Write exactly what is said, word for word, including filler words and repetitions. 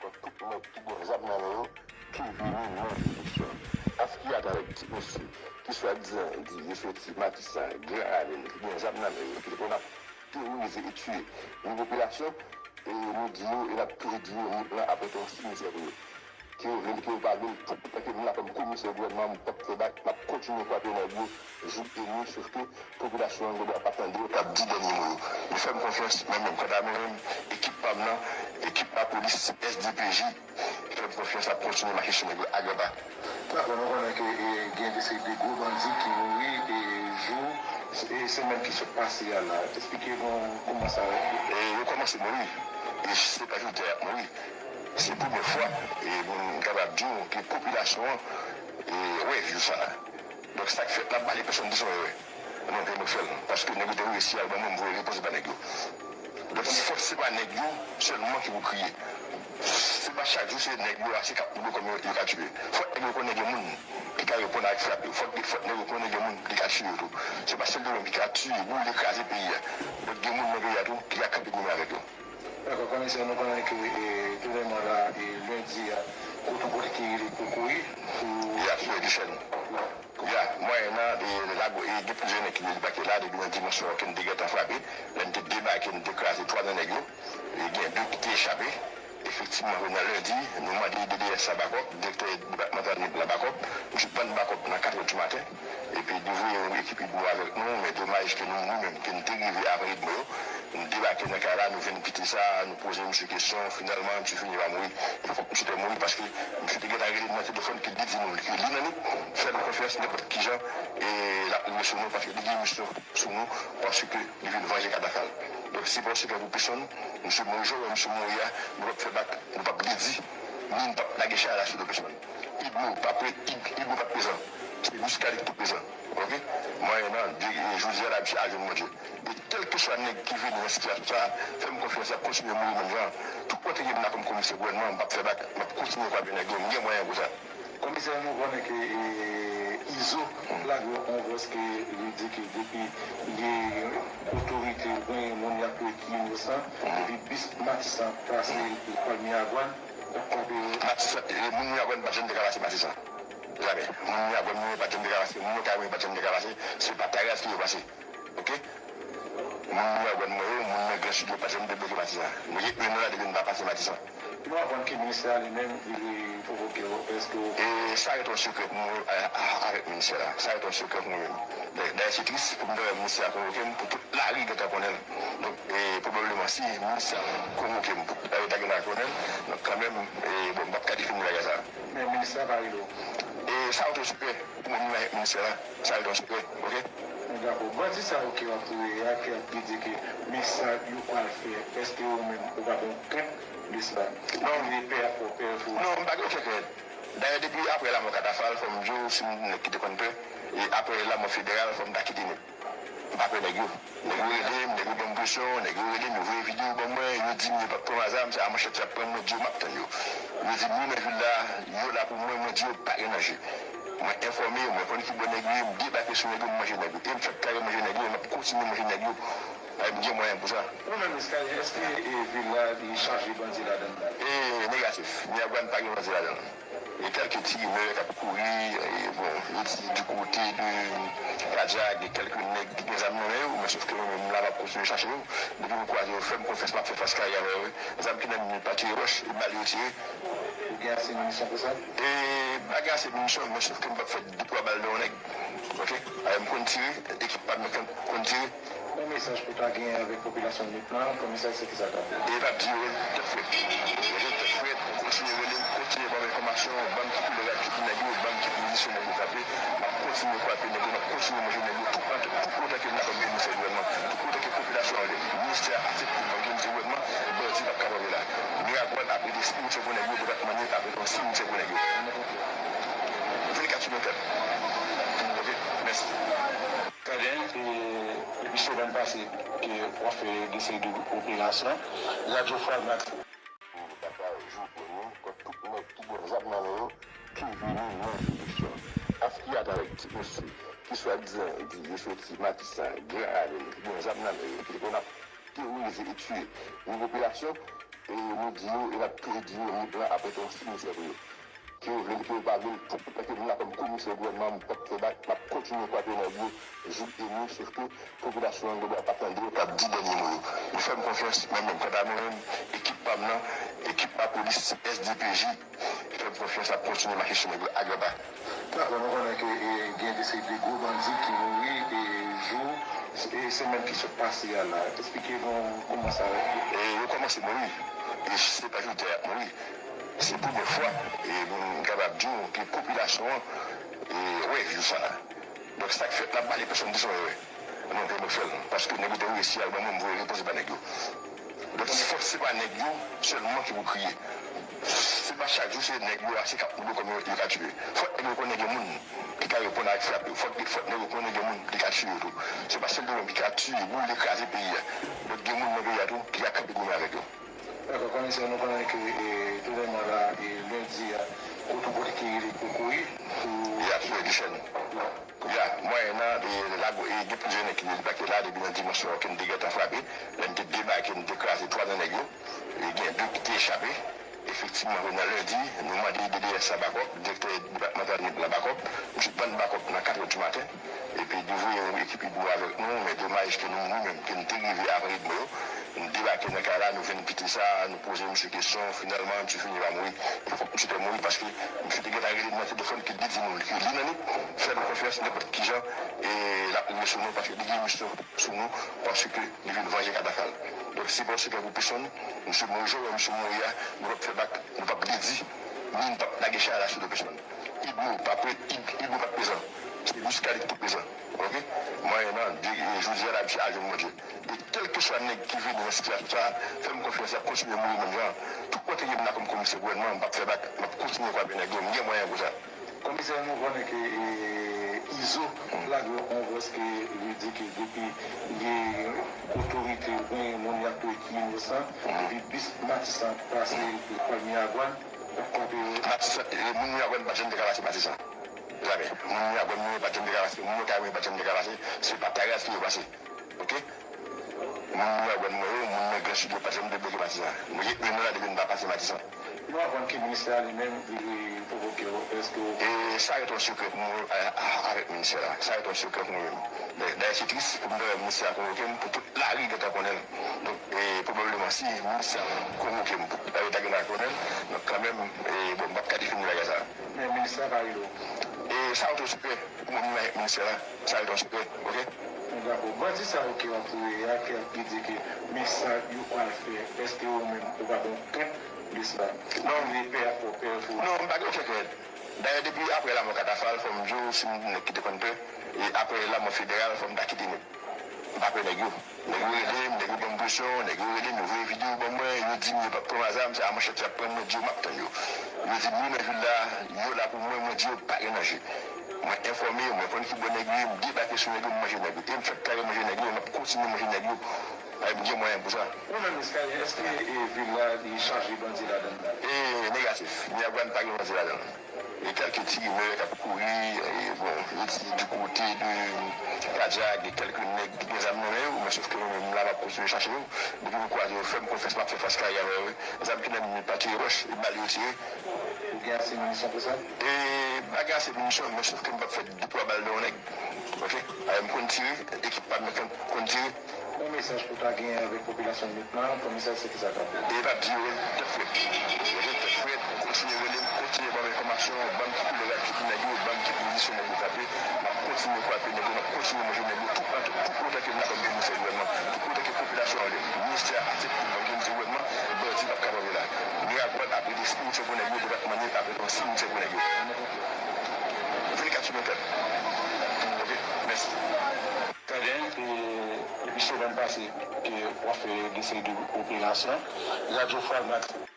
Kont tout nèg ki gen zam nan men yo, ki vini nan jiridiksyon. Askiyat avèk ti mesye ki swadizan di yo soti Matisan, Gran Ravin, ki gen zam nan men yo, ki te konn ap teworize e tiye yon popilasyon, e nou di yo, e n ap toujou di yo, nèg lan ap rete yon simityè pou yo. Ke yo vle l, ke yo pa vle l, tanke m la kòm komisè gouvènman, m p ap fè bak, m ap kontinye kwape nèg yo jou e nwi, sof ke popilasyon an gendwa pa tande yo k ap di dènye mo yo. Yo fè m konfyans, mwen menm, kanta mwen menm, ekip pa m nan, ekip lapolis, S D P J, fè m konfyans, ap kontinye mache sou nèg yo a gran pa. Dakò, nou konnen ke e, gen de seri de gwo bandi ki mouri e, jou e, semèn ki sot pase a la. Esplike nou kòman sa ye. E, yo kòmanse mouri. E se pa jodi a y ap mouri. Se premyè fwa e, m kapab di w ke popilasyon an e, wè jou sa a. Donk, sa k fèt la, pa gen pèsonn ki sonje wè. Non, ke nou fè l. Paske nèg yo te reyisi al ban mwen, m voye repons ba nèg yo. Donk, fòk se pa nèg yo sèlman ki pou kriye. Se pa chak jou se nèg yo ase k ap mouri kòm yo, yo ka tiye. Fòk nèg yo konnen gen moun ki ka reponn avèk frap yo. Fòk, fòk nèg yo konnen gen moun ki ka tiye yo tou. Se pa sèl yo menm ki ka tiye, boule, kraze peyi a. Donk, gen moun nan peyi a tou ki ka kanpe goumen avèk yo. Dakò, komisè, nou konnen ke e, gouvènman la, e, lendi a, kote yon kote ki rele Kokoye, pou Ya, sou Edison. Ya, mwayen nan, e, lago, e, gen plizyè nèg ki debake la, depi nan dimansyon ke n te gentan frape, lè n te debake, n te kraze twa nan nèg yo, e, gen de ki te echape, efektivman, jounen lendi, nou mande D D S la bakòp, direktè depatmantal nou la bakòp, misye ban n bakòp nan katrè di maten, epi li voye yon ekip idmo avèk nou, men domaj ke nou, nou menm, ke n te rive avan idmo yo, nou debake nan kay la, nou vin kite sa, nou poze misye kesyon, finalman, misye fini pa mouri. E fòk misye te mouri paske misye te gentan rele m nan telefòn ke li di nou ke li nan lit, fè nou konfyans nenpòt kijan, e l ap rive sou nou paske li gen misyon sou nou, paske li vin vanje kadaf la. Donk, se pa yon sekrè pou pèsonn, misye mouri, jan w wè misye mouri a, nou p ap fè bak, nou p ap redi, ni n p ap lage chay la sou do pèsonn. Idmo pa pre-, Id-, Idmo pa t prezan. Se jiska li ki te prezan. Oke? Mwayen nan, de, e, jodi a la, misye al jwenn Bondye. E kèlkeswa nèg ki vini nan sitiyasyon sa a, fè m konfyans, y ap kontinye mouri menm jan an. Tout kote ke m la kòm komisè gouvènman, m p ap fè bak, m ap kontinye kwape nèg yo, m gen mwayen pou sa. Komisè, nou konnen ke, e, Izo lage yon vòs ke li di ke depi gen otorite oubyen moun y ap kwè ki inosan, depi bis Matisan pase lekòl Miragwàn, y ap kwape yo. Matisan, e, moun Miragwàn pa janm te ka pase Matisan. Jamè. Moun Miragwàn mwen yo pa t janm te ka pase, moun yo kay mwen yo pa t janm te ka pase, se pa Tayraz ki yo pase. Oke? Moun Miragwàn mwen yo, moun nan Gran Sid yo pa t janm te bloke Matisan. Nou gen en an la depi n pa pase Matisan. Nou aprann ke ministè a li menm, li pwovoke w, èske w E sa rete yon sekrè pou mwen, a, a, avèk ministè la. Sa rete yon sekrè pou mwen menm. Dayè, dayè, se tris pou m ta wè ministè a konvoke m pou tout lari gentan konnen l. Donk, e, pwobableman, si ministè a konvoke m pou tout lari ta gentan konnen l, donk kanmenm, e, bon, m p ap ka defini bagay sa a. Men ministè a pa rele w. E sa rete yon sekrè pou mwen menm avèk ministè la. Sa rete yon sekrè, oke? Dakò. Bandi sa yo ke w ap touye a, ke ap di ke men sa yo pral fè, èske ou menm ou pa gen krent de sa? Non. Ou gen pè a fè w pè tou? Non, m pa gen okenn krent. Dayè, depi apre lanmò Katafal, fò m di w, si m nèg ki te konn pè, e apre lanmò Federal, fò m ta kite nèt. M pa pè nèg yo. Nèg yo rele m, nèg yo ban m presyon, nèg yo rele m, yo voye videyo ban mwen, yo di m yo p ap pran m a zam, se a manchèt y ap pran m, mwen di yo m ap tann yo. Yo di m yo nan vil la, yo la pou mwen, mwen di yo pa gen danje. Mwen enfòme, mwen konn ki bò nèg yo ye, m debake sou nèg yo, m manje nèg yo. E m fèk kare manje nèg yo, e m ap kontinye manje nèg yo. Paske m gen mwayen pou sa. Ou menm, Eskalyen, èske, e, vil la, li chaje bandi ladan l? E, negatif. Miragwàn pa gen bandi ladan l. E kèlke ti rimè k ap kouri, e, bon, yo di du côté de Kadjak, gen kèlke nèg ki gen zam nan men yo, men sòf ke mwen menm la, m ap kontinye chache yo. Depi m kwaze yo, fè m konfyans, m ap fè fas kare avè yo. Zam ki nan men yo pa tire wòch, e bal yo tire. Ou gen ase minisyon pou sa? E, pa gen ase minisyon, men sòf ke m p ap fè de twa bal nan yon nèg. Oke? Alò, m konn tire, ekip pa m nan konn tire. Yon mesaj pou w ta genyen avèk popilasyon Nip lan, komisè, se kisa w t ap di? E m ap di yo, tèt frèt. Rete tèt frèt, kontinye rele m, kontinye ban m enfòmasyon, ban m ki koulè rad ki pou nèg yo, ban m ki pozisyon nèg yo frape. M ap kontinye frape nèg yo, m ap kontinye manje nèg yo, tout, tout otan ke m la kòm komisè gouvènman, tout otan ke popilasyon an, ministè a aksepte m kòm komisè gouvènman, bandi p ap ka frape la. Miragwàn ap rete simityè pou nèg yo, depatman Nip ap rete yon simityè pou nèg yo. Vennkat sou vennkat. Oke, mèsi. Kaden, e, depi semèn pase ke w ap fè de seri de operasyon, Radyo Frag Max. Batay jou premye kont tout nèg ki gen zam nan men yo ki vini nan jiridiksyon. Askiyat avèk ti mesye ki swadizan di yo soti Matisan, Gran Ravin, ki gen zam nan men yo, ki te konn ap teworize e tiye yon popilasyon, E nou di yo, e n ap toujou di yo, nèg lan ap rete yon simityè pou yo. Ke yo vle l, ke yo pa vle l, tanke m la kòm komisè gouvènman, m p ap fè bak, m ap kontinye kwape nèg yo jou e nwi, sof ke popilasyon an gendwa pa tande yo k ap di dènye mo yo. Yo fè m konfyans, mwen menm, kanta mwen menm, ekip pa m nan, ekip lapolis, S D P J, fè m konfyans, n ap kontinye mache sou nèg yo a gran pa. Dakò, nou konnen ke, e, gen de seri de gwo bandi ki mouri, e, jou, e, semèn ki sot pase a la. Esplike nou kòman sa ye. E, yo kòmanse mouri. E se pa jodi a y ap mouri. Se premyè fwa, e, m kapab di w ke popilasyon an, e, wè jou sa a. Donk, sa k fèt la, pa gen pèsonn ki fè erè. Non, ke mwen fè l. Paske nèg yo te resi al ban mwen, m voye reponn se pa nèg yo. Donk, fòk se pa nèg yo sèlman ki pou kriye. Se pa chak jou se nèg yo a, se k ap mouri kòm yo, yo ka tiye. Fòk nèg yo konnen gen moun ki ka reponn avèk frap yo. Fòk, fòk nèg yo konnen gen moun ki ka tiye yo tou. Se pa sèl yo menm ki ka tiye, boule, kraze peyi a. Donk, gen moun nan peyi a tou ki ka kanpe goumen avèk yo. Dakò, komisè, nou konnen ke, e, toulèman la, e, lendi a, kote w kote ki rele Kokoye, pou... Ya, pou Edison. Ya, mwayennan, e, lago, e, gen plizyè nèg ki debake la, depi nan dimanch lan, ke n te gentan frape. Lè n te debake, n te kraze twa nan nèg yo. E, gen de ki te echape. Efektivman, kounye a lendi, nou mande D D S la bakòp, direktè depatmantal nip la bakòp. Misye ban n bakòp nan katrè di maten. Epi, li voye yon ekip idmo avèk nou, men domaj ke nou, nou menm, ke n te rive avan idmo yo. Nou debake nan kay la, nou jwenn piti sa, nou poze misye kesyon, finalman, misye fini pa mouri. E fòk misye te mouri paske misye te gentan rele m nan telefòn ke li di nou ke li nan nip, fè nou konfyans nenpòt ki jan, e l ap rive sou nou paske li gen misyon sou nou, paske li vin vanje katafal. Donk, se pa yon sekrè pou pèsonn, misye mouri, jan w wè misye mouri a, nou p ap fè bak, nou p ap redi, ni n p ap lage chay la sou do pèsonn. Idmo pa pre-, Id-, Idmo pa t prezan. Se Miskaden ki te prezan. Oke? Mwayennan, de, e, jodi a la, misye al jwenn Bondye. E kèlkeswa nèg ki vini nan sitiyasyon sa a, fè m konfyans, y ap kontinye mouri menm jan an. Tout kote ke m la kòm komisè gouvènman, m p ap fè bak, m ap kontinye kwape nèg yo, m gen mwayen pou sa. Komisè, nou konnen ke, e, Izo lage yon vòs ke li di ke depi gen otorite oubyen moun y ap touye ki inosan, depi bis Matisan pase Miragwàn, y ap kwape yo. Matisan, e, moun Miragwàn pa t janm te ka pase Matisan. Jamè. Moun Miragwàn mwen yo pa t janm te ka pase, moun yo Kay mwen yo pa t janm te ka pase, se pa Taraz ke yo pase. Oke? Moun Miragwàn mwen yo, moun nan Gran Sid yo pa t janm te bloke Matisan. Nou gen en an la depi n pa pase Matisan. Nou aprann ke ministè a li menm, li konvoke w. Èske w... E sa rete yon sekrè pou mwen, a, a, avèk ministè la. Sa rete yon sekrè pou mwen menm. Dayè, se tris pou m ta wè ministè a konvoke m pou tout lari gentan konnen l. Donk, e, pwobableman, si ministè a konvoke m pou tout lari ta gentan konnen l, donk, kanmenm, e, bon, m p ap ka defini bagay sa a. Men ministè a pa rele w. E sa rete yon sekrè pou mwen menm avèk ministè la. Sa rete yon sekrè, oke? Dakò. Bandi sa yo ke w ap touye a, ke, ki di ke men sa yo pral fè, èske ou menm ou pa gen yon krent de sa? Non. Ou pè a fè w pè pou... Non, m pa gen okenn krent. Dayè, depi apre lanmò Katafal, fò m di w, si m te nèg ki te konn pè, e apre lanmò Federal, fò m ta kite nèt. M pa pè nèg yo. Nèg yo rele m, nèg yo ban m presyon, nèg yo rele m, yo voye videyo ban mwen, yo di m yo p ap pran zam, se a manchèt y ap pran m, mwen di yo m ap tann yo. Yo di m wi nan vil la, yo la pou mwen, mwen di yo pa gen danje. Mwen enfòme, mwen konn ki bò nèg yo ye, m debake sou nèg yo, m manje nèg yo. E m fèk kare manje nèg yo, m ap kontinye manje nèg yo. Paske m gen mwayen pou sa. Ou menm, Miskaden, èske, e, vil la, li chaje bandi ladan l? E, negatif. Miragwàn pa gen bandi ladan l. E kèlke ti rimè k ap kouri, e, bon, yo di du côté de Kadjak, gen kèlke nèg ki gen zam nan men yo, men sòf ke mwen menm la, m ap kontinye chache yo. Depi m kwaze yo, fè m konfyans, m ap fè fas kare avè yo, wi. Zam ki nan men yo pa tire wòch, e bal yo tire. Ou gen ase minisyon pou sa? E, m pa gen ase minisyon, men sòf ke m p ap fè de twa bal nan yon nèg. Oke? Alò, m konn tire, ekip pa m nan konn tire. Yon mesaj pou ta genyen avèk popilasyon Nip lan, komisè, se kisa k ap fèt? E m ap di yo, ret tèt frèt. Ret tèt frèt, kontinye rele m, kontinye ban m enfòmasyon, ban m ki koulè rad, ki pou nèg yo, ban m ki minisyon nèg yo frape. M ap kontinye frape nèg yo, m ap kontinye manje nèg yo, tout, tout, tout otan ke m la kòm komisè gouvènman, tout otan ke popilasyon an rele m. Ministè a aksepte m kòm komisè gouvènman, bandi p ap ka kanpe la. Miragwàn ap rete simityè pou nèg yo, depatman Nip ap rete yon simityè pou nèg yo. Vennkat sou vennkat. Oke, mèsi. Kaden, e, depi semèn pase, e, w ap fè de seri de operasyon. Radyo Fanatik